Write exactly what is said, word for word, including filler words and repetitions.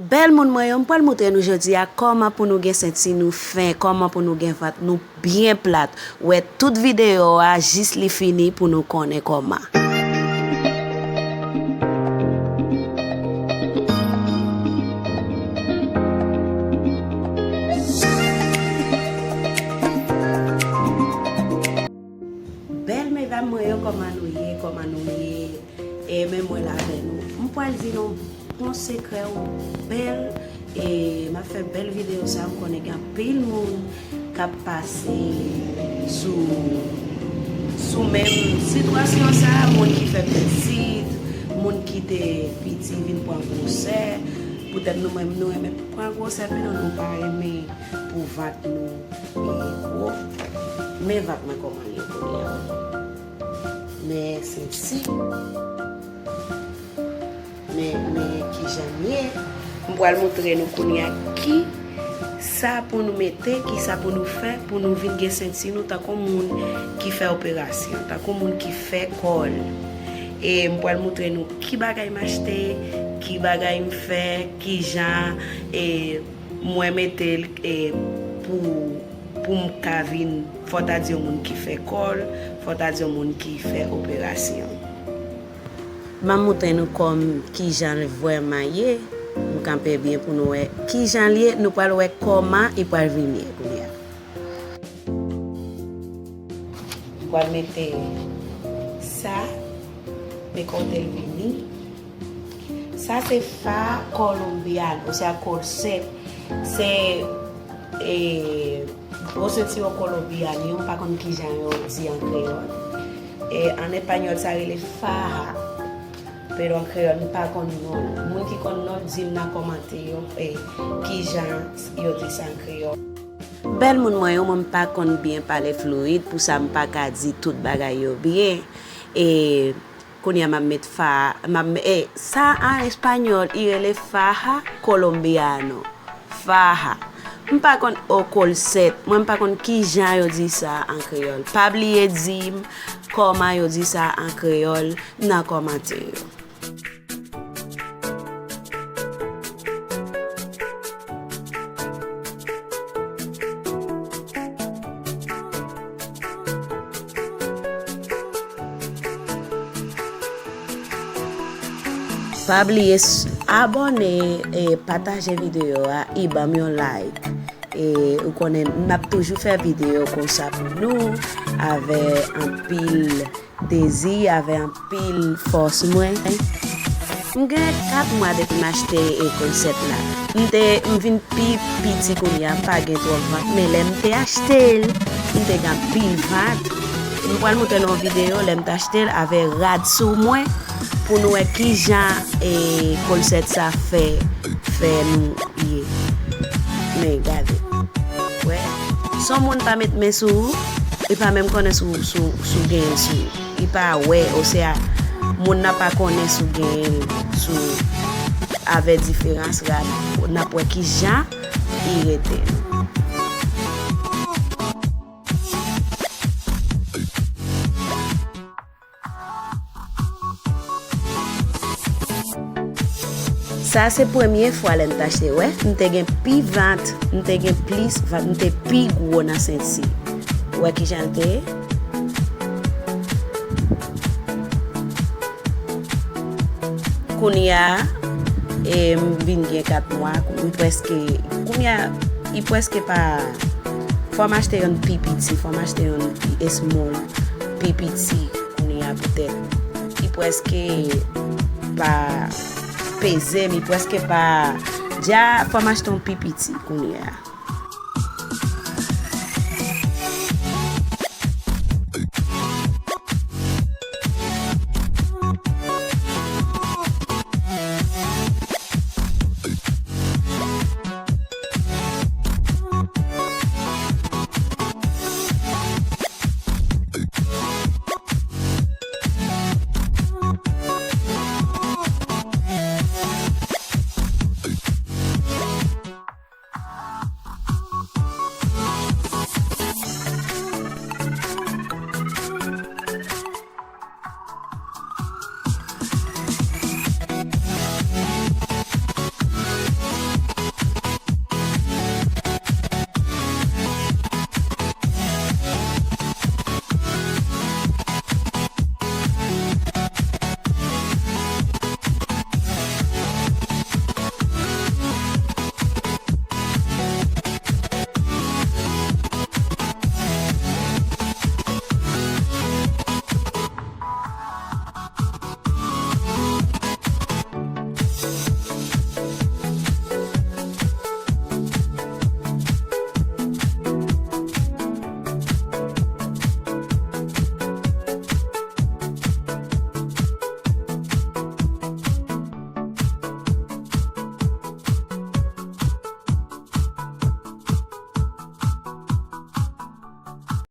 Bèl moun mwen yo, m pral montre nou jodi a kòman pou nou gen senti nou fen, kòman pou nou gen vant nou byen plat. Wè tout videyo a jis li fini pou nou konnen kòman. Bèl medam mwen yo, kòman nou ye, kòman nou ye? E men mwen la avè nou. M pral di nou yon sekrè, yon bèl, e m ap fè bèl videyo sa, m konnen gen anpil moun k ap pase sou, sou menm sitiyasyon sa, moun ki fè pitit, moun ki te piti vin pran gwosè, poutèt nou menm nou renmen pran gwosè, men nou, nou pa renmen pou vant nou e gwo. Men vant mwen kòman l ye kounye a. Men senti. Men, men kijan l ye. M pral montre nou kounye a ki sa pou nou mete, ki sa pou nou fè, pou nou vin gen senti nou tankou moun ki fè operasyon, tankou moun ki fè kò l. E m pral montre nou ki bagay m achte, ki bagay m fè, kijan, e, mwen mete l, e, pou, pou m ka vin, fò ta di yon moun ki fè kò l, fò ta di yon moun ki fè operasyon. M ap montre nou kòm kijan l vrèman ye. M kanpe byen pou nou wè kijan l ye. Nou pral wè kòman li pral vin ye kounye a. M pral mete sa, men kote l vini. Sa se faja colombiana, osea corset. Se, e, gwo sentiwon kolonbyan yo, m pa konn kijan yo di an kreyòl. E, an espanyòl, sa rele faja. Pero an kreyòl, m pa konn non l. Moun ki konn non l, di m nan kòmantè yo, e, kijan yo di sa an kreyòl. Bèl moun mwen yo, mwen m pa konn byen pale fluid, pou sa m pa ka di tout bagay yo byen. E, kounye a m ap met fa, m ap, e, sa an espanyòl, i rele faja colombiano. Faja. M pa konn o corset, mwen m pa konn kijan yo di sa an kreyòl. Pa bliye di m kòman yo di sa an kreyòl nan kòmantè yo. Pa bliye s-, abòne e pataje videyo a, e ban m yon like. E ou konnen m ap toujou fè videyo konsa pou nou, avè anpil dezi, avè anpil fòs mwen. M gen kat mwa depi m achte e konsèt la. M te, m vin pi piti kounye a, m pa gen twòp vant, men lè m te achte l, m te gen anpil vant. M pral montre nou yon videyo lè m te achte l avè rad sou mwen, pou nou wè kijan e konsèt sa fè, fè nou ye. Men gade. Wè. Son moun pa met men sou ou, li pa menm konnen sou, sou, sou gen l sou ou. Li pa wè, osea, moun nan pa konnen sou gen l sou ou. Avè diferans rad, n ap wè kijan li rete. Sa se premye fwa lè m t achte, wè, m te gen pi vant, m te gen plis vant, m te pi gwo nan senti. Wè kijan l te ye? Kounye a, e, m vin gen kat mwa, m prèske, kounye a, li prèske pa, fò m achte youn pi piti, fò m achte youn pi small, pi piti, kounye a poutèt, li prèske pa peze m, li prèske pa, dja, fò m achte youn pi piti, kounye a.